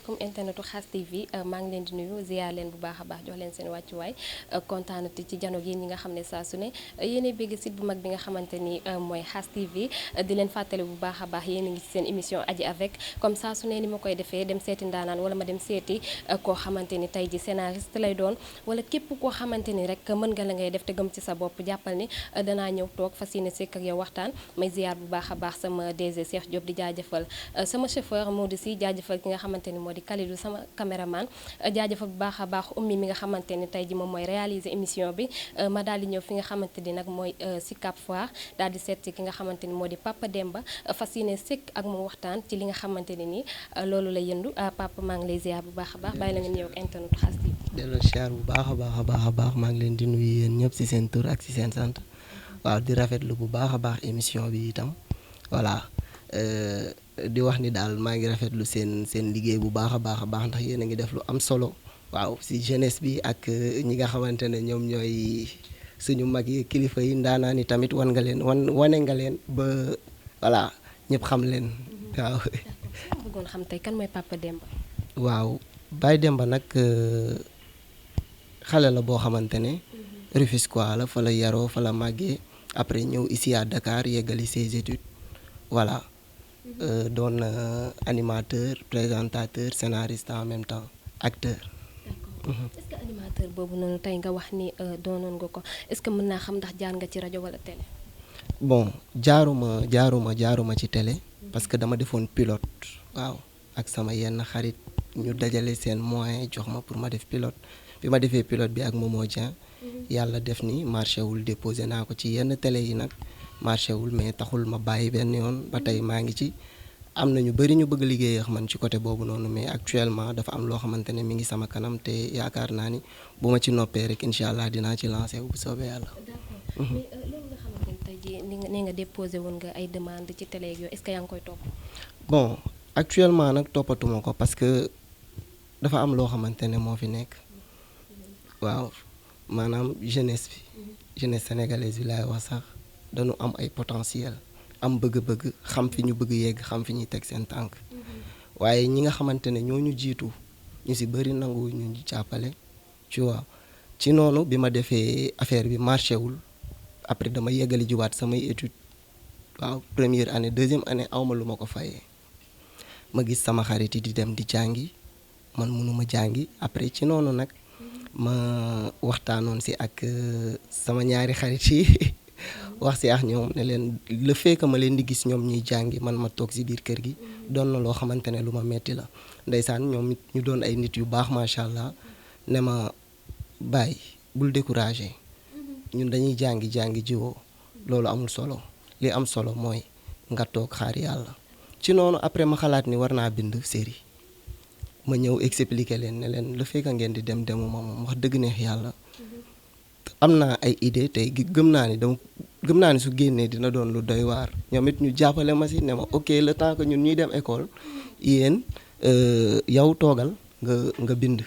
asalaamaaleykum internetu Khass TV maa ngi leen di nuyu ziar leen bu baax a baax jox leen seen wàccuwaay kontaanati ci janoog yéen ñi nga xam ne saa su ne yéen a bëgg site bu mag bi nga xamante ni mooy Khass TV di leen fàttali bu baax a baax yéen a ngi ci seen émission aji avec comme saa su ne ni ma koy defee dem seeti ndaanaan wala ma dem seeti koo xamante ni tey ji scénariste lay doon wala képp koo xamante ni rek mën nga la ngay def te gëm ci sa bopp jàppal ni danaa ñëw toog fas yéene sekk ak yow waxtaan may ziar bu baax a baax sama DG Cheikh Diop di jaajëfal sama chauffeur Modou Sy jaajëfal ki nga xamante ni moo di Kalidou sama caméraman jaajëfal bu baax a baax ummi mi nga xamante ni tey ji moom mooy réaliser émission bi ma daal di ñëw fi nga xamante ni nag mooy si Cap Foire daal di seet ki nga xamante ni moo di Papa Demba fas yéene sekk ak moom waxtaan ci li nga xamante ne ni loolu la yëndu Papa maa ngi lay ziar bu baax a baax bàyyi la nga ñëw ak internet Khass TV delloo ziar bu baax a baax a baax a baax maa ngi leen di nuyu yéen ñëpp ci seen tur ak ci seen sant waaw di rafetlu bu baax a baax émission bi itam voilà di wax ni daal maa ngi rafetlu seen liggéey bu baax a baax ndax yéen a ngi def lu am solo waaw ci jeunesse bi ak ñi nga xamante ne ñoom ñooy suñu mag yi kilifa yi ndaanaan yi tamit wane nga leen ba voilà ñëpp xam leen waaw. bëggoon xam tey kan mooy Papa Demba. waaw Baye Demba nag xale la boo xamante ne Rufisquois la fa la yaroo fa la màggee après ñëw ici à Dakar yeggali ses études voilà doon animateur présentateur scénariste en même temps acteur. d'accord est-ce que animateur boobu noonu tey nga wax ni doonoon nga ko est-ce que mën naa xam ndax jaar nga ci rajo wala télé. bon jaaruma ci télé parce que dama defoon pilote waaw ak sama yenn xarit ñu dajale seen moyen jox ma pour ma def pilote bi ma defee pilote bi ak Momo Dieng yàlla def ni marché wul déposé naa ko ci yenn télé yi nag marché wul mais taxul ma bàyyi benn yoon ba tey maa ngi ci am na ñu bëri ñu bëgg liggéey ak man ci côté boobu noonu mais actuellement dafa am loo xamante ne mi ngi sama kanam te yaakaar naa ni bu ma ci noppee rek incha allah dinaa ci lancé bu soobee yàlla. d'accord mais loolu nga xamante ne tey jii ni nga déposé woon nga ay demande ci télé yooyu est-ce que yaa ngi koy topp. bon actuellement nag toppatuma ko parce que dafa am loo xamante ne moo fi nekk waaw maanaam jeunesse sénégalaise bi laay wax sax dañu am ay potentiel am bëgg-bëgg xam fi ñu bëgg yegg xam fi ñuy teg seen tànk waaye ñi nga xamante ne ñoo ñu jiitu ñu ci bëri nangu ñu jàppale tu vois ci noonu bi ma defee affaire bi marché wul après dama yeggali jiwaat samay étude waaw première année deuxième année awma lu ma ko fayee ma gis sama xarit yi di dem di jàngi man mënuma jàngi après ci noonu nag ma waxtaanoon ci ak sama ñaari xarit yi wax ci ak ñoom ne leen le fait que ma leen di gis ñoom ñuy jàngi man ma toog ci biir kër gi doon na loo xamante ne lu ma metti la ndeysaan ñoom ñu doon ay nit yu baax macha allah ne ma bàyyi bul découragé ñun dañuy jàngi jiwoo loolu amul solo li am solo mooy nga toog xaar yàlla ci noonu après ma xalaat ni war naa bind série ma ñëw expliquer leen ne leen le fait que ngeen di demuma moom wax dëgg neex yàlla am naa ay idée tey gëm naa ni su génnee dina doon lu doy waar ñoom it ñu jàppale ma si ne ma ok le temps que ñun ñuy dem école yéen yow toogal nga bind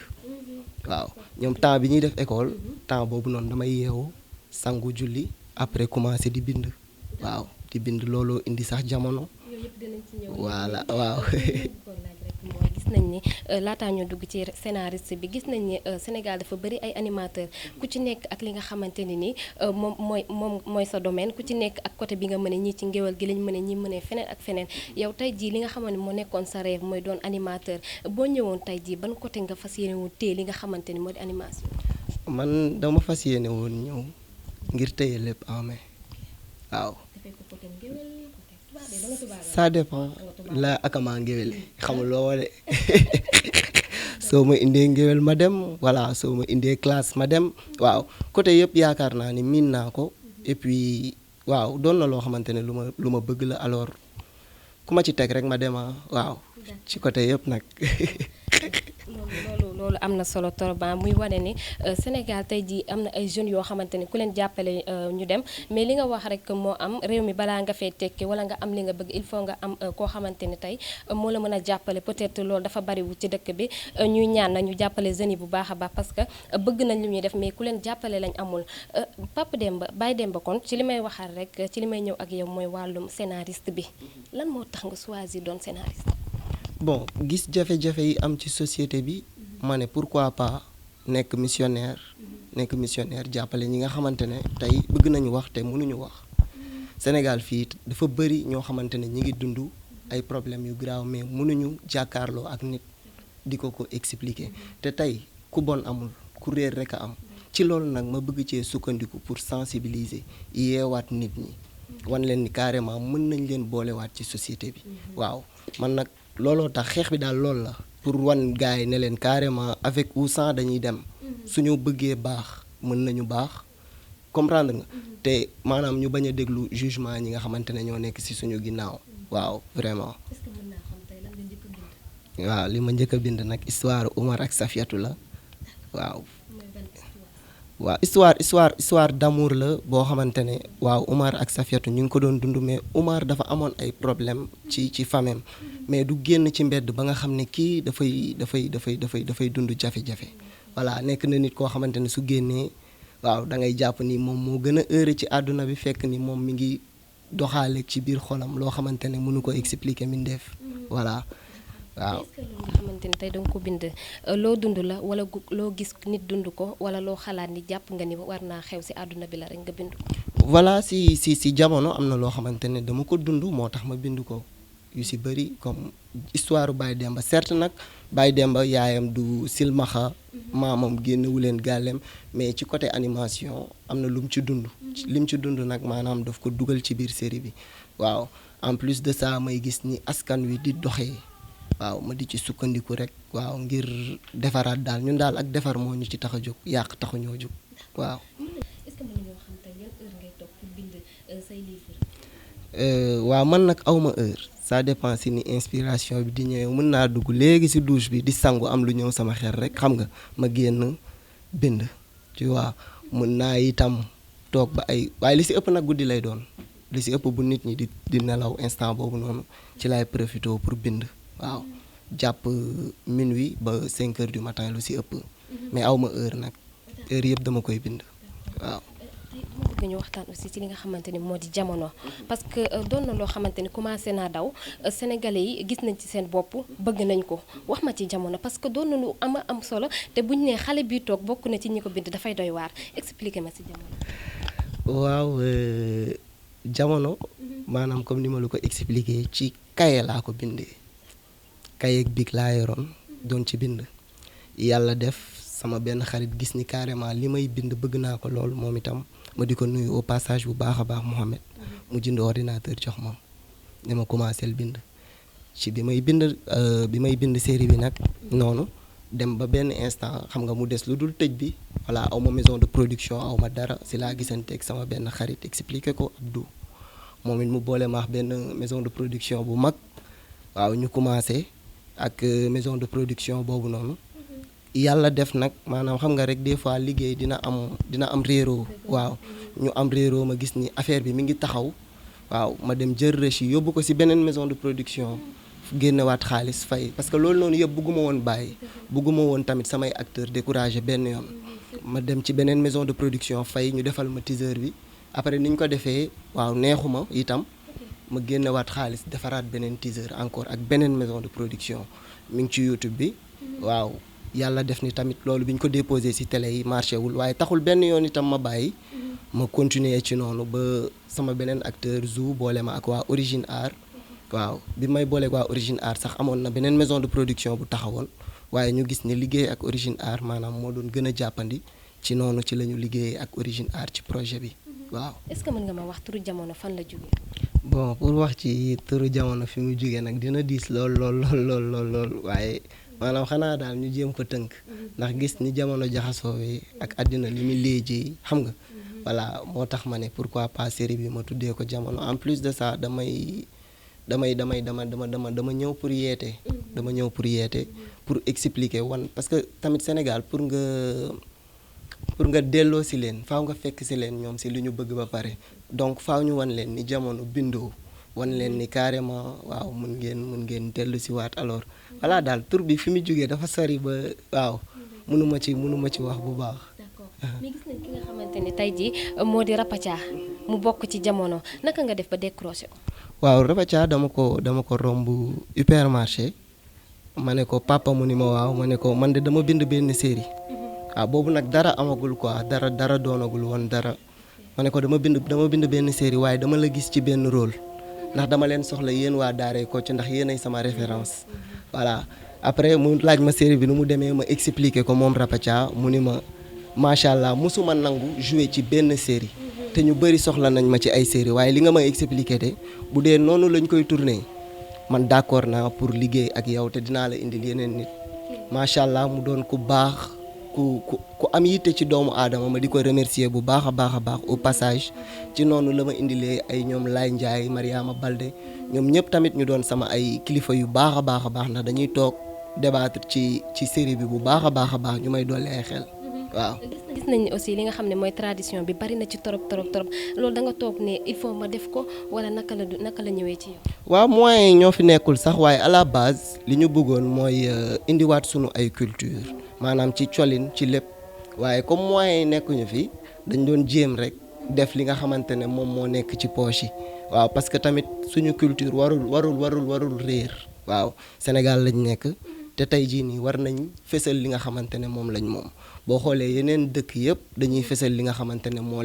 waaw ñoom temps bi ñuy def école temps boobu noonu damay yeewu sangu julli après commencer di bind waaw di bind looloo indi sax jamono voilà waaw mooy gis nañ ni laataa ñu dugg ci scénariste bi gis nañ ni Sénégal dafa bëri ay animateur ku ci nekk ak li nga xamante ne ni moom mooy sa domaine ku ci nekk ak côté bi nga mën a ñii ci ngéwal gi lañ mën a ñi mën a feneen ak feneen yow tey jii li nga xamante ne moo nekkoon sa rêve mooy doon animateur boo ñëwoon tey jii ban côté nga fas yéene woon téye li nga xamante ni moo di animation. man dama fas yéene woon ñëw ngir téye lépp en main waaw. ça dépend la akamaa ngéwél xamuloo de soo ma indee ngéwél ma dem voilà soo ma indee classe ma dem waaw côté yëpp yaakaar naa ni miin naa ko et puis waaw doon na loo xamante ne lu ma bëgg la alors ku ma ci teg rek ma dema waaw ci côté yëpp nag. loolu am na solo trop muy wane ni Sénégal tey jii am na ay jeunes yoo xamante ni ku leen jàppale ñu dem mais li nga wax rek moo am réew mi balaa nga fee tekki wala nga am li nga bëgg il faut nga am koo xamante ni tey moo la mën a jàppale peut-être loolu dafa bariwul ci dëkk bi ñuy ñaan na ñu jàppale jeunes yi bu baax a baax parce que bëgg nañ lu ñuy def mais ku leen jàppale lañ amul Papa Demba Baye Demba kon ci li may waxaat rek ci li may ñëw ak yow mooy wàllum scénariste bi lan moo tax nga choisir doon scénariste. bon gis jafe-jafe yi am ci société bi ma ne pourquoi pas nekk missionnaire jàppale ñi nga xamante ne tey bëgg nañu wax te mënuñu wax Sénégal fii dafa bëri ñoo xamante ne ñi ngi dund ay problèmes yu grave mais mënuñu jàkkaarloo ak nit di ko expliquer te tey ku bon amul ku réer rek a am ci loolu nag ma bëgg cee sukkandiku pour sensibiliser yeewaat nit ñi wan leen ni carrément mën nañ leen boolewaat ci société bi waaw man nag looloo tax xeex bi daal loolu la pour wan gars yi ne leen carrément avec ou sans dañuy dem suñu bëggee baax mën nañu baax comprendre nga te maanaam ñu bañ a déglu jugement ñi nga xamante ne ñoo nekk ci suñu ginnaaw waaw vraiment. est-ce que mën naa xam tey lan nga njëkk a bind. waaw li ma njëkk a bind nag histoire Oumar ak Safiatou la waaw. waaw histoire d'amour la boo xamante ne waaw Oumar ak Safiatou ñu ngi ko doon dund mais Oumar dafa amoon ay problème ci famem mais du génn ci mbedd ba nga xam ne kii dafay dund jafe-jafe voilà nekk na nit koo xamante ne su génnee waaw da ngay jàpp ni moom moo gën a heureux ci àdduna bi fekk ni moom mi ngi doxaale ci biir xolam loo xamante ne mënu ko expliquer mi def voilà waaw. est-ce que loolu nga xamante ni tey danga ko bind loo dund la wala loo gis nit dund ko wala loo xalaat ni jàpp nga ni war naa xew ci àdduna bi la rek nga bind ko. voilà si jamono am na loo xamante ne dama ko dund moo tax ma bind ko yu ci bëri comme histoire Baye Demba certes nag Baye Demba yaayam du silmaxa maamam génnewu leen gàllem mais ci côté animation am na lu mu ci dund lim ci dund nag maanaam daf ko dugal ci biir série bi waaw en plus de ça may gis ni askan wi di doxee waaw ma di ci sukkandiku rek waaw ngir defaraat daal ñun daal ak defar moo ñu ci tax a jóg yàq taxuñoo jóg waaw. est-ce que mën nañoo xam tey yan heure ngay toog pour bind say livre. waaw man nag awma heure ça dépend si ni inspiration bi di ñëwee mën naa dugg léegi ci douche bi di sangu am lu ñëw sama xel rek xam nga ma génn bind tu vois mën naa itam toog ba ay waaye li ci ëpp nag guddi lay doon li ci ëpp bu nit ñi di nelaw instant boobu noonu ci lay profité pour bind waaw jàpp minuit ba 5 heures du matin lu ci ëpp mais awma heure nag heure yëpp dama koy bind waaw. bëgg ñu waxtaan aussi ci li nga xamante ni moo di jamono parce que doon na loo xamante ni commencé naa daw sénégalais yi gis nañ ci seen bopp bëgg nañ ko wax ma ci jamono parce que doon na lu am solo te buñ nee xale bi toog bokk na ci ñi ko bind dafay doy waar expliquer ma ci jamono. waaw jamono maanaam comme ni ma la ko expliquer ci kaye laa ko bindee kaye ak bic laa yoroon doon ci bind yàlla def sama benn xarit gis ni carrément li may bind bëgg naa ko lool moom itam ma di ko nuyu au passage bu baax a baax Mohamed mu jënd ordinateur jox ma ne ma commencé bind ci bi may bind série bi nag noonu dem ba benn instant xam nga mu des lu dul tëj bi voilà aw ma maison de production aw ma dara si laa gisanteeg sama benn xarit expliqué ko Abdou moom it mu boole maax benn maison de production bu mag waaw ñu commencé ak maison de production boobu noonu yàlla def nag maanaam xam nga rek des fois liggéey dina am réeroo waaw ñu am réeroo ma gis ni affaire bi mi ngi taxaw waaw ma dem jël reçu yóbbu ko ci beneen maison de production génnewaat xaalis fay parce que loolu noonu yëpp bëgguma woon bàyyi bëgguma woon tamit samay acteurs découragé benn yoon ma dem ci beneen maison de production fay ñu defal ma teaser bi après ni ñu ko defee waaw neexuma itam ma génnewaat xaalis defaraat beneen teaser encore ak beneen maison de production mi ngi ci YouTube bi waaw yàlla def ni tamit loolu bi ñu ko déposé ci télé yi marché wul waaye taxul benn yoon itam ma bàyyi ma continuer ci noonu ba sama beneen acteur Zou boole ma ak waa Origine Art waaw bi may booleeg waa Origine Art sax amoon na beneen maison de production bu taxawoon waaye ñu gis ni liggéey ak Origine Art maanaam moo doon gën a jàppandi ci noonu ci la ñu liggéeyee ak Origine Art ci projet bi waaw. est-ce que mën nga ma wax turu jamono fan la jógee. bon pour wax ci turu jamono fi mu jógee nag dina diis lool waaye. maanaam xanaa daal ñu jéem ko tënk ndax gis ni jamono jaxasoowee ak àddina li mu léejee xam nga voilà moo tax ma ne pourquoi pas série bi ma tuddee ko jamono en plus de ça dama ñëw pour yeete pour expliquer wan parce que tamit Sénégal pour nga delloo si leen faaw nga fekk si leen ñoom si li ñu bëgg ba pare donc faaw ñu wan leen ni jamono bindoo wan leen ni carrément waaw mun ngeen dellu si waat alors voilà daal tur bi fi mu jógee dafa sori ba waaw mënuma ci wax bu baax. d'accord mais gis nañ ki nga xamante ni tey jii moo di Rapathia mu bokk ci jamono naka nga def ba décroché ko. waaw Rapathia dama ko romb hypermarché ma ne ko papa mu ni ma waaw ma ne ko man de dama bind benn série waaw boobu nag dara amagul quoi dara doonagul woon dara ma ne ko dama bind benn série waaye dama la gis ci benn rôle ndax dama leen soxla yéen waa Daaray Kocc ndax yéenay sama référence voilà après mu laaj ma série bi nu mu demee ma expliquer ko moom Rapathia mu ni ma macha allah musuma nangu jouer ci benn série te ñu bëri soxla nañ ma ci ay série waaye li nga may expliquer de bu dee noonu lañ koy tourner man d'accord naa pour liggéey ak yow te dinaa la indil yeneen nit macha allah mu doon ku baax ku am yitte ci doomu aadama ma di ko remercier bu baax a baax au passage ci noonu la ma indilee ay ñoom Laye Ndiaye Mariama Balde ñoom ñëpp tamit ñu doon sama ay kilifa yu baax a baax ndax dañuy toog débattre ci série bi bu baax a baax ñu may dolli ay xel waaw. gis nañ aussi li nga xam ne mooy tradition bi bari na ci torop loolu da nga toog ne il faut ma def ko wala naka la ñëwee ci yow. waaw moyens yi ñoo fi nekkul sax waaye à la base li ñu bëggoon mooy indiwaat sunu ay culture maanaam ci colin ci lépp waaye comme moyens yi nekkuñu fi dañ doon jéem rek def li nga xamante ne moom moo nekk ci poche yi waaw parce que tamit suñu culture warul réer waaw Sénégal lañ nekk te tey jii nii war nañ fësal li nga xamante ne moom lañ moom boo xoolee yeneen dëkk yëpp dañuy fësal li nga xamante ne moo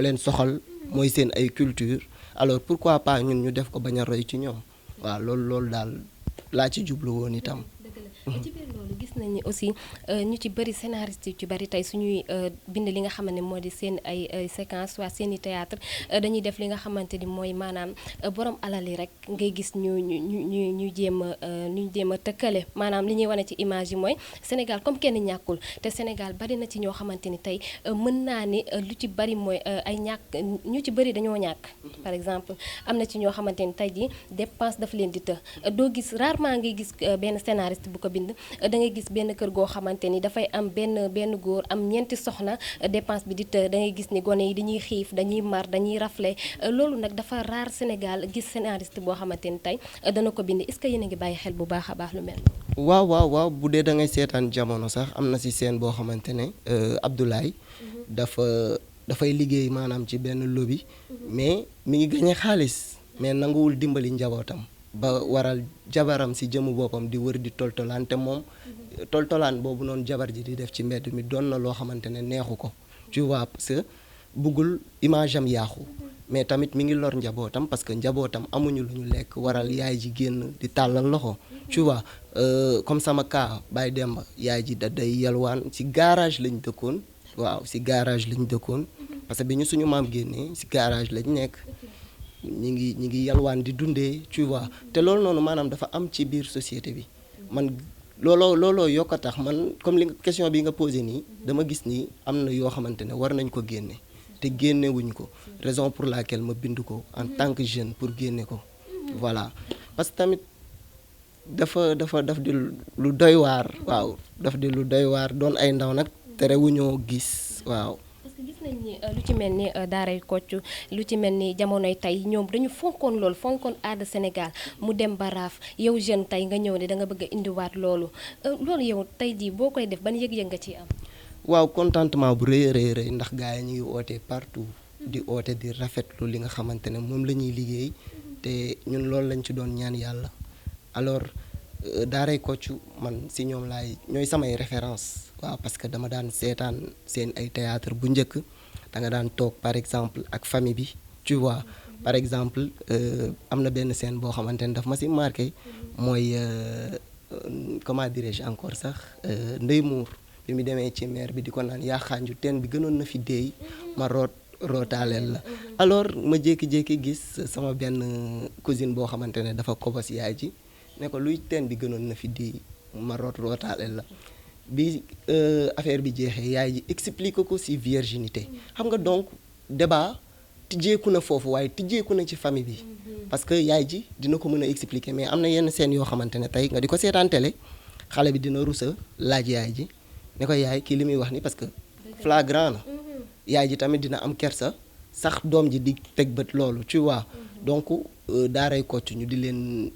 leen soxal mooy seen ay culture alors pourquoi pas ñun ñu def ko bañ a roy ci ñoom waaw loolu daal laa ci jublu woon itam. ci biir loolu gis nañ ni aussi ñu ci bëri scénariste yu ci bëri tey suñuy bind li nga xamante ne moo di seen ay séquence soit seen i théâtre dañuy def li nga xamante ni mooy maanaam borom alal yi rek ngay gis ñu jéem a tëkkale maanaam li ñuy wane ci image yi mooy Sénégal comme kenn ñàkkul te Sénégal bari na ci ñoo xamante ni tey mën naa ni lu ci bëri mooy ay ñàkk ñu ci bëri dañoo ñàkk par exemple am na ci ñoo xamante ni tey ji dépense daf leen di doo gis rarement ngay gis benn scénariste bu ko bind da ngay gis benn kër goo xamante ni dafay am benn góor am ñeenti soxna dépense bi di da ngay gis ni gone yi dañuy xiif dañuy mar dañuy rafle loolu nag dafa raar Sénégal gis scénariste boo xamante ni tey dana ko bind est-ce que yéen a ngi bàyyi xel bu baax a baax lu mel. waaw bu dee da ngay seetaan jamono sax am na ci scène boo xamante ne Abdoulaye dafay liggéey maanaam ci benn lobby mais mi ngi gagné xaalis mais nanguwul dimbali njabootam. ba waral jabaram ci jëmu boppam di wër di toltolaan te moom toltolaan boobu noonu jabar ji di def ci mbedd mi doon na loo xamante ne neexu ko tu vois parce que buggul image am yaaxu mais tamit mi ngi lor njabootam parce que njabootam amuñu lu ñu lekk waral yaay ji génn di tàllal loxo tu vois comme sama cas Baye Demba yaay ji da day yalwaan ci garage lañ dëkkoon waaw ci garage lañ dëkkoon parce que bi ñu suñu maam génnee ci garage lañ nekk ñi ngi yalwaan di dundee tu vois te loolu noonu maanaam dafa am ci biir société bi man looloo yokk a tax man comme li question bi nga posé nii dama gis ni am na yoo xamante ne war nañ ko génne te génnewuñ ko raison pour laquelle ma bind ko en tant que jeune pour génne ko voilà parce que tamit daf di lu doy waar waaw daf di lu doy waar doon ay ndaw nag terewuñoo gis waaw. gis nañ ni lu ci mel ni Daaray Kocc lu ci mel ni jamonoy tey ñoom dañu fonkoon aada Sénégal mu dem ba raaf yow jeune tey nga ñëw ne da nga bëgg a indiwaat loolu yow tey jii boo koy def ban yëg-yëg nga ciy am. waaw contentement bu rëy ndax gars yi ñu ngi oote partout di oote di rafetlu li nga xamante ne moom la ñuy liggéey te ñun loolu lañ ci doon ñaan yàlla alors Daaray Kocc man si ñoom ñooy samay référence waaw parce que dama daan seetaan seen ay théâtre bu njëkk da nga daan toog par exemple ak famille bi tu vois par exemple am na benn scène boo xamante ne daf ma si marqué mooy comment dirais-je encore sax Ndey Muur bi mu demee ci maire bi di ko naan yaa xaanju teen bi gënoon na fi déey ma rootaaleel la alors ma jékki-jékki gis sama benn cousine boo xamante ne dafa kobos yaay ji ne ko luy teen bi gënoon na fi déey ma rootaaleel la bi affaire bi jeexee yaay ji explique ko ci virginité xam nga donc débat tijjeeku na foofu waaye tijjeeku na ci famille bi parce que yaay ji dina ko mën a expliquer mais am na yenn scène yoo xamante ne tey nga di ko seetaan télé xale bi dina rusa laaj yaay ji ne ko yaay kii li muy wax ni parce que flagrant na yaay ji tamit dina am kersa sax doom ji di teg bët loolu tu vois donc Daaray Kocc ñu di leen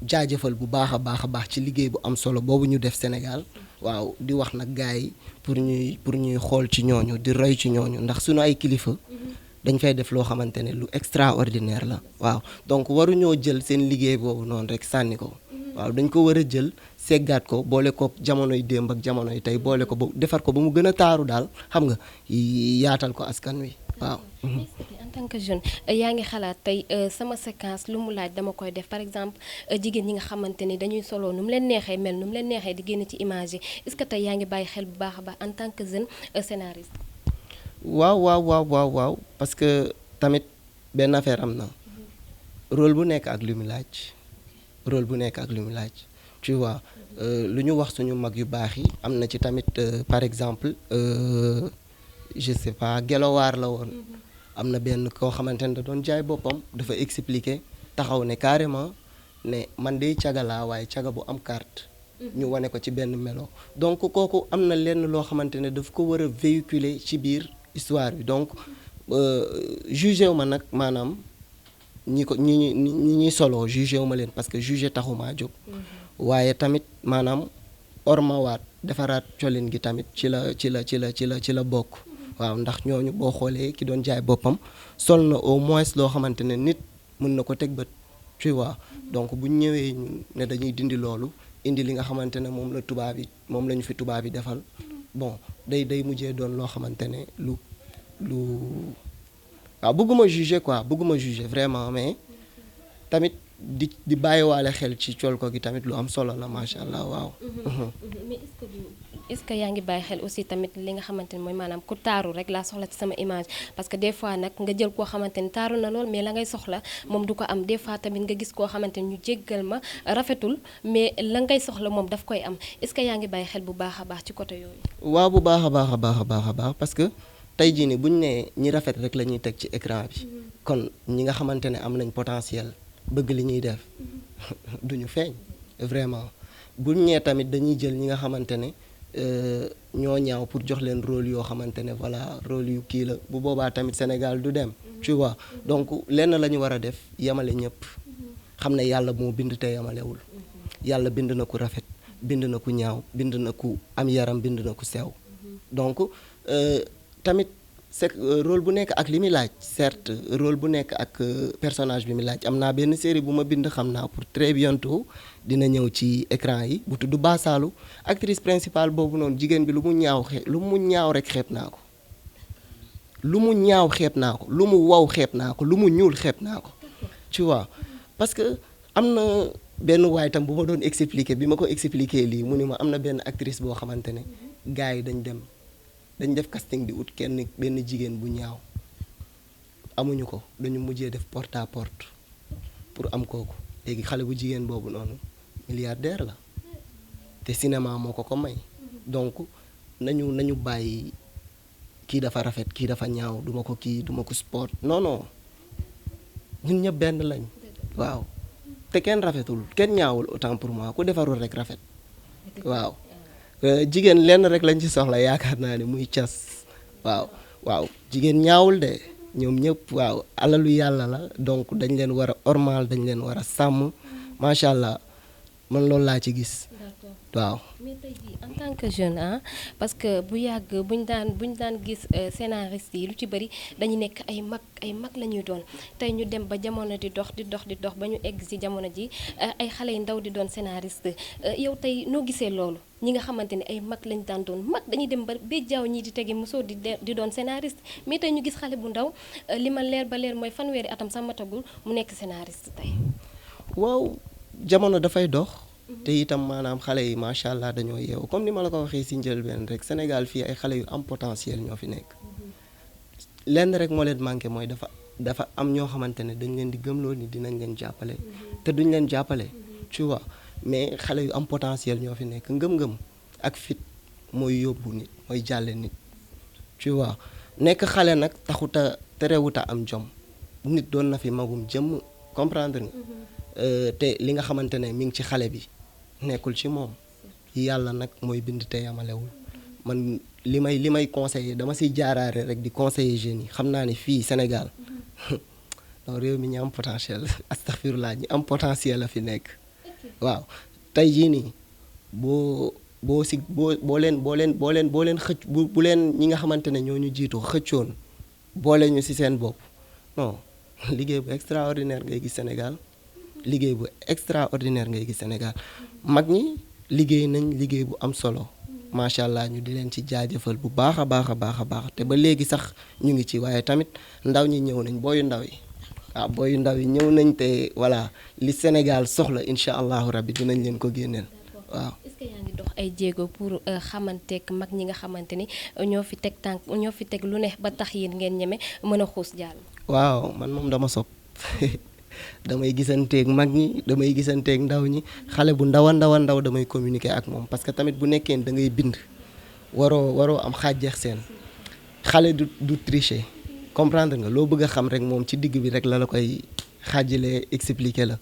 jaajëfal bu baax a baax ci liggéey bu am solo boobu ñu def Sénégal waaw di wax nag gars yi pour ñuy xool ci ñooñu di roy ci ñooñu ndax suñu ay kilifa dañ fay def loo xamante ne lu extraordinaire la waaw donc waruñoo jël seen liggéey boobu noonu rek sànni ko waaw dañ ko war a jël seggaat ko boole ko jamonoy démb ak jamonoy tey boole ko ba defar ko ba mu gën a taaru daal xam nga yaatal ko askan wi waaw. en tant que jeune yaa ngi xalaat tey sama séquence lu mu laaj dama koy def par exemple jigéen ñi nga xamante ni dañuy solo nu mu leen neexee mel nu mu leen neexee di génn ci image yi est-ce que tey yaa ngi bàyyi xel bu baax a baax en tant que jeune scénariste. waaw parce que tamit benn affaire am na rôle bu nekk ak lu mu laaj rôle bu nekk ak lu mu laaj tu vois lu ñu wax suñu mag yu baax yi am na ci tamit par exemple je sais pas Gelowaar la woon am na benn koo xamante ne da doon jaay boppam dafa expliquer taxaw ne carrément ne man de caga laa waaye caga bu am carte ñu wane ko ci benn melo donc kooku am na lenn loo xamante ne daf ko war a véhiculer ci biir histoire bi donc jugé wu ma nag maanaam ñi solo jugé wu ma leen parce que jugé taxumaa jóg waaye tamit maanaam ormawaat defaraat colin gi tamit ci la bokk waaw ndax ñooñu boo xoolee ki doon jaay boppam sol na au moins loo xamante ne nit mën na ko teg bët tu vois donc bu ñu ñëwee ne dañuy dindi loolu indi li nga xamante ne moom la ñu fi tubaab yi defal bon day mujjee doon loo xamante ne lu waaw bëgguma juger vraiment mais tamit di bàyyiwaale xel ci col ko gi tamit lu am solo la macha allah waaw. mais est-ce que yaa ngi bàyyi xel aussi tamit li nga xamante ni mooy maanaam ku taaru rek laa soxla ci sama image parce que des fois nag nga jël koo xamante ni taaru na lool mais la ngay soxla moom du ko am des fois tamit nga gis koo xamante ni ñu jéggal ma rafetul mais la ngay soxla moom daf koy am est-ce que yaa ngi bàyyi xel bu baax a baax ci côté yooyu. waaw bu baax a baax parce que tey jii nii bu ñu nee ñi rafet rek la ñuy teg ci écran bi kon ñi nga xamante ne am nañ potentiel bëgg li ñuy def duñu feeñ vraiment bu ñu nee tamit dañuy jël ñi nga xamante ne ñoo ñaaw pour jox leen rôle yoo xamante ne voilà rôle yu kii la bu boobaa tamit Sénégal du dem tu vois donc lenn la ñu war a def yemale ñëpp xam ne yàlla moo bind te yemalewul yàlla bind na ku rafet bind na ku ñaaw bind na ku am yaram bind na ku sew donc tamit c'est rôle bu nekk ak li muy laaj certes rôle bu nekk ak personnage bi muy laaj am naa benn série bu ma bind xam naa pour très bientôt dina ñëw ci écran yi bu tudd Basaalu actrice principale boobu noonu jigéen bi lu mu ñaaw rek xeeb naa ko lu mu ñaaw xeeb naa ko lu mu wow xeeb naa ko lu mu ñuul xeeb naa ko tu vois parce que am na benn waay tam bu ma doon expliquer bi ma ko expliquer lii mu ni ma am na benn actrice boo xamante ne gars yi dañ def casting di ut benn jigéen bu ñaaw amuñu ko dañu mujjee def porte à porte pour am kooku léegi xale bu jigéen boobu noonu milliardaire la te cinéma moo ko may donc nañu bàyyi kii dafa rafet kii dafa ñaaw duma ko sport non ñun ñëpp benn lañ waaw te kenn rafetul kenn ñaawul autant pour moi ku defarul rek rafet waaw jigéen lenn rek lañ ci soxla yaakaar naa ne muy cas waaw jigéen ñaawul de ñoom ñëpp waaw alalu yàlla la donc dañ leen war a ormal dañ leen war a sàmm macha allah man loolu laa ci gis waaw. mais tey jii en tant que jeune parce que bu yàgg buñ daan gis scénariste yi lu ci bëri dañu nekk ay mag la ñuy doon tey ñu dem ba jamono di dox ba ñu egg ci jamono ji ay xale yu ndaw di doon scénariste yow tey noo gisee loolu ñi nga xamante ni ay mag lañ daan doon mag dañuy dem ba jaww ñii di tegi mosoo di doon scénariste mais tey ñu gis xale bu ndaw li ma leer ba leer mooy fanweeri atam sax matagul mu nekk scénariste tey. waaw jamono dafay dox. te itam maanaam xale yi macha allah dañoo yeewu comme ni ma la ko waxee ci njëlbeen rek Sénégal fii ay xale yu am potentiel ñoo fi nekk lenn rek moo leen manqué mooy dafa am ñoo xamante ne dañ leen di gëmloo ni dinañ leen jàppale te duñ leen jàppale tu vois mais xale yu am potentiel ñoo fi nekk ngëm-ngëm ak fit mooy yóbbu nit mooy jàlle nit tu vois nekk xale nag taxuta terewuta am jom nit doon na fi magum jëmm comprendre nga te li nga xamante ne mi ngi ci xale bi nekkul ci moom yàlla nag mooy bind te yamalewul man li may conseiller dama siy jaaraare rek di conseiller jeunes yi xam naa ne fii Sénégal non réew mi ñi am potentiel astaghfirullah ñi am potentiel la fi nekk waaw tey jii nii boo leen xëcc bu leen ñi nga xamante ne ñoo ñu jiitu xëccoon boole ñu ci seen bopp non liggéey bu extraordinaire ngay gis Sénégal liggéey bu extraordinaire ngay gis Sénégal mag ñi liggéey nañ liggéey bu am solo macha allah ñu di leen ci jaajëfal bu baax a baax a baax a baax te ba léegi sax ñu ngi ci waaye tamit ndaw ñi ñëw nañ booyu ndaw yi waaw booyu ndaw yi ñëw nañ te voilà li Sénégal soxla incha allahu rabbi dinañ leen ko génneel waaw. est-ce que yaa ngi dox ay jéego pour xamanteek mag ñi nga xamante ni ñoo fi teg tànk ñoo fi teg lu ne ba tax yéen ngeen ñeme mën a xuus jàll. waaw man moom dama sopp damay gisanteeg mag ñi damay gisanteeg ndaw ñi xale bu ndaw a ndaw damay communiquer ak moom parce que tamit bu nekkee da ngay bind waroo am xàjjeex seen xale du tricher comprendre nga loo bëgg a xam rek moom ci digg bi rek la koy xaajalee expliquer la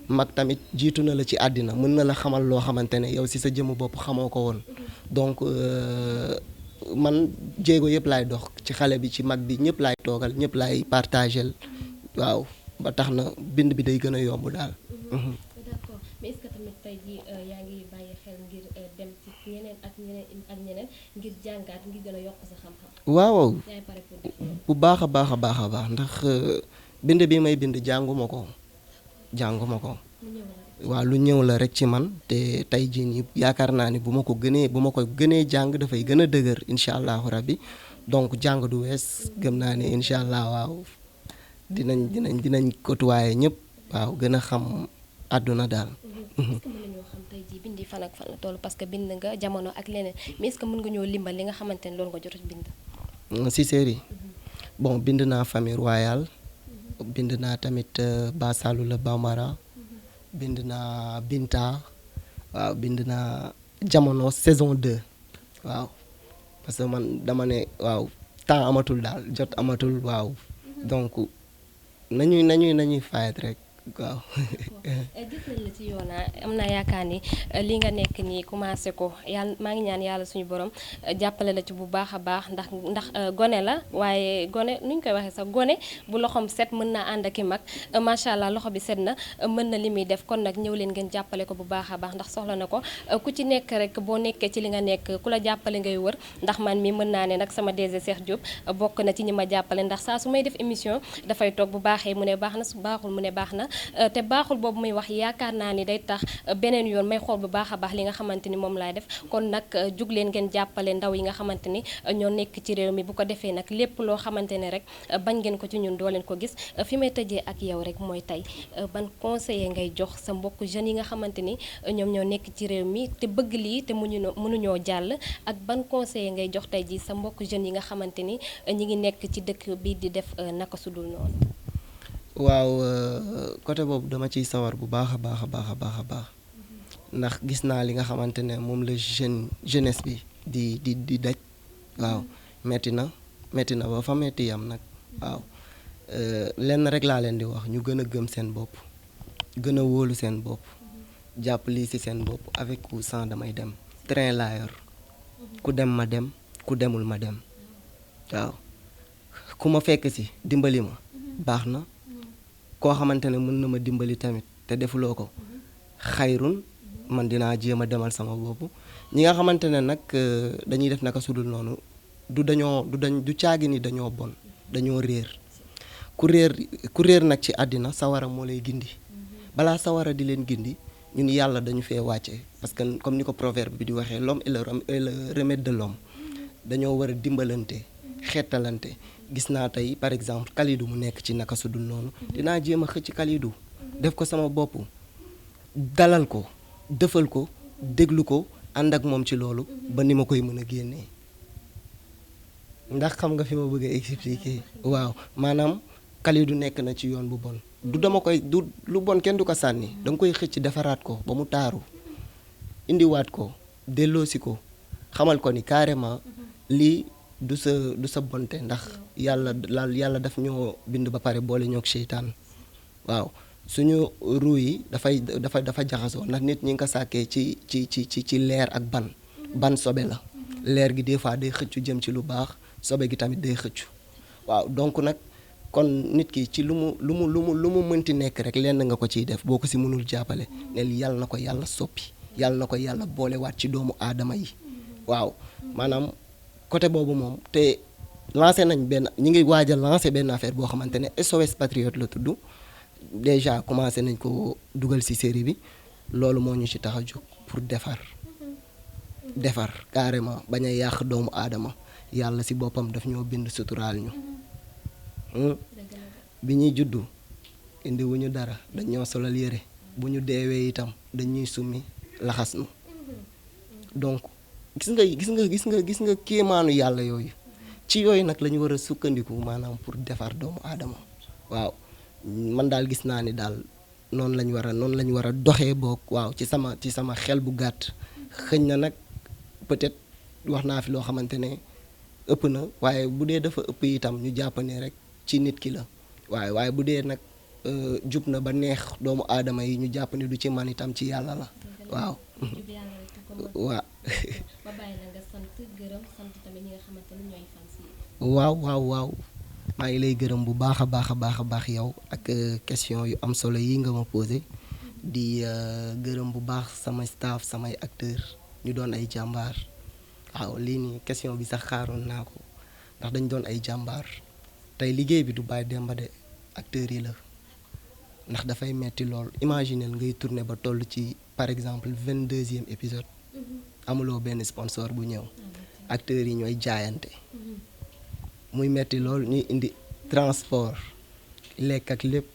mag tamit jiitu na la ci àddina mën na la xamal loo xamante ne yow si sa jëmm bopp xamoo ko woon donc man jéego yëpp laay dox ci xale bi ci mag bi ñëpp laay toogal ñëpp laay partagel waaw ba tax na bind bi day gën a yomb daal. d'accord mais est-ce que tamit tey jii yaa ngi bàyyi xel ngir dem ci ñeneen ak ñeneen ngir jàngaat ngir gën a yokk sa xam-xam. waaw yaa ngi pare pour def bu baax a baax a baax a baax ndax bind bi may bind jànguma ko. waaw lu ñëw la rek ci man te tey jii nii yaakaar naa ni bu ma ko gënee jàng dafay gën a dëgër incha allahu rabbi donc jàng du wees gëm naa ne incha allah waaw dinañ côtoyer ñëpp waaw gën a xam àdduna daal. est-ce que mën nañoo xam tey jii bindi fan ak fan la toll parce que bind nga jamono ak leneen mais est-ce que mën nga ñoo limbal li nga xamante ne loolu nga jot a bind. si série bon bind naa famille royale bind naa tamit Basalu la Bambara bind naa Binta waaw bind naa jamono saison 2 waaw parce que man dama ne waaw temps amatul daal jot amatul waaw donc nañuy fayet rek waaw. gis nañ la ci yoon am naa yaakaar ni li nga nekk nii commencé ko yàlla maa ngi ñaan yàlla suñu borom jàppale la ci bu baax a baax ndax gone la waaye gone nu ñu koy waxee sax gone bu loxoom set mën naa ànd ak i mag macha allah loxo bi set na mën na li muy def kon nag ñëw leen ngeen jàppale ko bu baax a baax ndax soxla na ko ku ci nekk rek boo nekkee ci li nga nekk ku la jàppale ngay wër ndax man mi mën naa ne nag sama DG Cheikh Diop bokk na ci ñi ma jàppale ndax saa su may def émission dafay toog bu baaxee mu ne baax na su baaxul mu ne baax na te baaxul boobu muy wax yaakaar naa ni day tax beneen yoon may xool bu baax a baax li nga xamante ni moom laay def kon nag jug leen ngeen jàppale ndaw yi nga xamante ni ñoo nekk ci réew mi bu ko defee nag lépp loo xamante ne rek bañ ngeen ko ci ñun doo leen ko gis fi may tëjee ak yow rek mooy tey ban conseiller ngay jox sa mbokk jeunes yi nga xamante ni ñoom ñoo nekk ci réew mi te bëgg lii te mënuñoo jàll ak ban conseiller ngay jox tey ji sa mbokk jeunes yi nga xamante ni ñi ngi nekk ci dëkk bi di def naka sudul noonu. waaw côté boobu dama ciy sawar bu baax a baax a baax a baax a baax ndax gis naa li nga xamante ne moom la jeunesse bi di daj waaw metti na ba fa metti yam nag waaw lenn rek laa leen di wax ñu gën a gëm seen bopp gën a wóolu seen bopp jàpp lii ci seen bopp avec ou sans damay dem train laa yor ku dem ma dem ku demul ma dem waaw ku ma fekk ci dimbali ma baax na koo xamante ne mën na ma dimbali tamit te defuloo ko xayrun man dinaa jéem a demal sama bopp ñi nga xamante ne nag dañuy def naka sudul noonu du caagi ni dañoo bon dañoo réer ku réer nag ci àddina sawara moo lay gindi balaa sawara di leen gindi ñun yàlla dañu fee wàcce parce que comme ni ko proverbe bi di waxee l'homme est le remède de l'homme dañoo war a dimbalante xettalante gis naa tey par exemple Kalidou mu nekk ci naka sudul noonu dinaa jéem a xëcc Kalidou def ko sama bopp dalal ko defal ko déglu ko ànd ak moom ci loolu ba ni ma koy mën a génnee ndax xam nga fi ma bëgg a expliquer waaw maanaam Kalidou nekk na ci yoon bu bon du lu bon kenn du ko sànni da nga koy xëcc defaraat ko ba mu taaru indiwaat ko delloosi ko xamal ko ni carrément lii du sa bonte ndax yàlla daf ñoo bind ba pare boole ñoog seytaan waaw suñu ruu yi dafa jaxasoo ndax nit ñi nga ko sàkkee ci leer ak ban sobe la leer gi des fois day xëccu jëm ci lu baax sobe gi tamit day xëccu waaw donc nag kon nit ki ci lu mu mënti nekk rek lenn nga ko ciy def boo ko si mënul jàppale ne yàlla na ko yàlla soppi yàlla na ko yàlla boolewaat ci doomu aadama yi waaw maanaam côté boobu moom te lancé nañ ñi ngi waaj a lancé benn affaire boo xamante ne SOS Patriote la tudd déjà commencé nañ ko dugal ci série bi loolu moo ñu ci tax a jóg pour defar carrément bañ a yàq doomu aadama yàlla ci boppam daf ñoo bind suturaal ñu bi ñuy juddu indi wu ñu dara dañ ñoo solal yére bu ñu deewee itam dañuy summi laxas nu donc gis nga kéemaanu yàlla yooyu ci yooyu nag la ñu war a sukkandiku maanaam pour defar doomu aadama waaw man daal gis naa ni daal noonu la ñu war a doxee boog waaw ci sama xel bu gàtt xëñ na nag peut-être wax naa fi loo xamante ne ëpp na waaye bu dee dafa ëpp itam ñu jàpp ne rek ci nit ki la waaye bu dee nag jub na ba neex doomu aadama yi ñu jàpp ne du ci man itam ci yàlla la waaw. waaw maa ngi lay gërëm bu baax a baax yow ak question yu am solo yi nga ma posé di gërëm bu baax sama staff samay acteur ñu doon ay jàmbaar waaw lii nii question bi sax xaaroon naa ko ndax dañ doon ay jàmbaar tey liggéey bi du bàyyi demba de acteurs yi la ndax dafay metti lool imaginel ngay tourner ba toll ci par exemple 22e épisode amuloo benn sponsor bu ñëw acteurs yi ñooy jaayante muy metti lool ñuy indi transport lekk ak lépp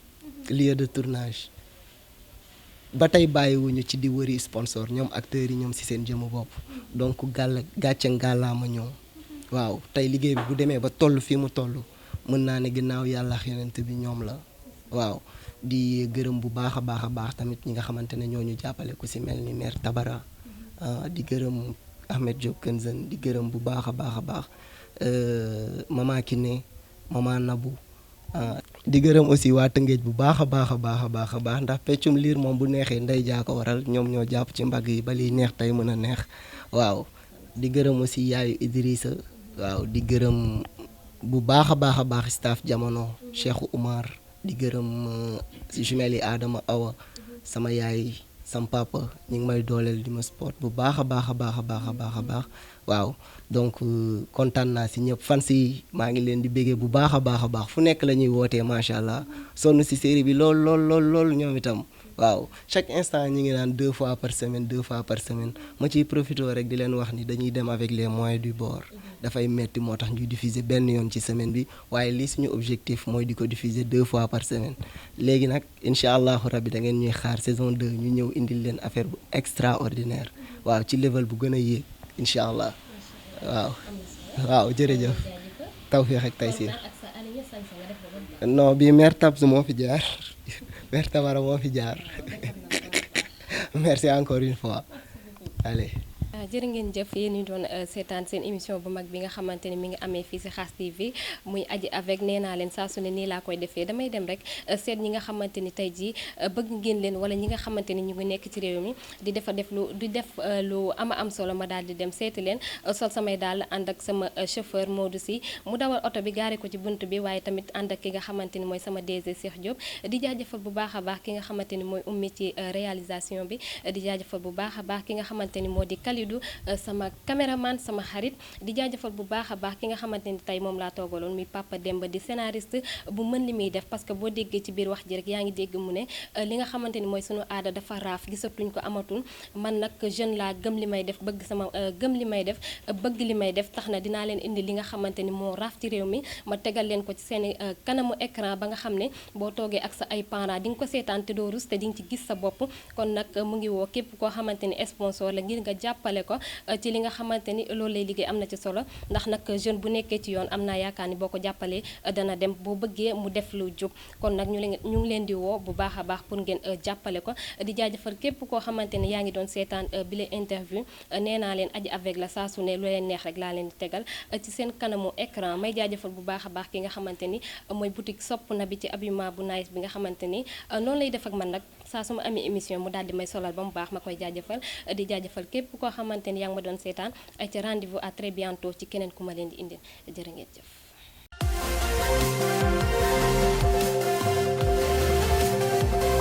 lieu de tournage ba tey bàyyiwuñu ci di wëri sponsor ñoom acteurs yi ñoom ci seen jëmu bopp donc gàcce ngàllaama ñoom waaw tey liggéey bi bu demee ba toll fii mu toll mën naa ne ginnaaw yàlla ak yonent bi ñoom la waaw di gërëm bu baax a baax tamit ñi nga xamante ne ñoo ñu jàppale ku ci mel ni mère Tabara di gërëm Ahmed Diop Kenzen di gërëm bu baax a baax Mama Kiné Mama Nabou di gërëm aussi waa Tëngéej bu baax a baax ndax peccum liir moom bu neexee ndey jaa ko waral ñoom ñoo jàpp ci mbagg yi ba liy neex tey mën a neex waaw di gërëm aussi yaayu Idrissa waaw di gërëm bu baax a baax staff jamono Cheikh Oumar di gërëm jumelle yi Adama Awa sama yaay sama papa ñu ngi may dooleel di ma sport bu baax a baax waaw donc kontaan naa si ñëpp fan si maa ngi leen di béggee bu baax a baax fu nekk la ñuy wootee macha allah sonn si série bi lool ñoom itam waaw chaque instant ñi ngi naan 2 fois par semaine ma ciy profité rek di leen wax ni dañuy dem avec les moyens du bord dafay metti moo tax ñuy diffuser benn yoon ci semaine bi waaye lii suñu objectif mooy di ko diffuser 2 fois par semaine léegi nag incha allahu rabbi da ngeen ñuy xaar saison 2 ñu ñëw indil leen affaire bu extraordinaire waaw ci level bu gën a yéeg incha allah waaw jërëjëf tawfeex ak taysiir non bii mère Tabs moo fi jaar mère Tabara moo fi jaar merci encore une fois allez. jërë ngeen jëf yéen ñu doon seetaan seen émission bu mag bi nga xamante ni mi ngi amee fii ci Khass TV muy aji avec nee naa leen saa su ne nii laa koy defee damay dem rek seet ñi nga xamante ni tey jii bëgg ngeen leen wala ñi nga xamante ni ñu ngi nekk ci réew mi di def lu am solo ma daal di dem seeti leen sol samay daal ànd ak sama chauffeur Modou Sy mu dawal oto bi gaare ko ci bunt bi waaye tamit ànd ak ki nga xamante ni mooy sama DG Cheikh Diop di jaajëfal bu baax a baax ki nga xamante ni mooy ummi ci réalisation bi di jaajëfal bu baax a baax ki nga xamante ni moo di Kalidou sama caméraman sama xarit di jaajëfal bu baax a baax ki nga xamante ni tey moom laa toogaloon muy Papa Demba di scénariste bu mën li muy def parce que boo déggee ci biir wax ji rek yaa ngi dégg mu ne li nga xamante ni mooy sunu aada dafa raaf gisatuñ ko amatul man nag jeune laa gëm li may def bëgg li may def tax na dinaa leen indi li nga xamante ni moo raaf ci réew mi ma tegal leen ko ci seen kanamu écran ba nga xam ne boo toogee ak sa ay parents di nga ko seetaan te doo rus te di nga ci gis sa bopp kon nag mu ngi woo képp koo xamante ni sponsor la ngir nga jàppale ko ci li nga xamante ni loolu lay liggéey am na ci solo ndax nag jeune bu nekkee ci yoon am naa yaakaar ni boo ko jàppalee dana dem boo bëggee mu def lu jub kon nag ñu ngi leen di woo bu baax a baax pour ngeen jàppale ko di jaajëfal képp koo xamante ni yaa ngi doon seetaan bi la interview nee naa leen aji avec la saa su ne lu leen neex rek laa leen di tegal ci seen kanamu écran may jaajëfal bu baax a baax ki nga xamante ni mooy boutique sopp na bi ci habillement bu nice bi nga xamante ni noonu lay def ak man nag saa su ma amee émission mu daal di may solal ba mu baax ma koy jaajëfal di jaajëfal képp koo xamante ni yaa ngi ma doon seetaan ay ci rendez-vous à très bientôt ci keneen ku ma leen di indil jërë ngeen jëf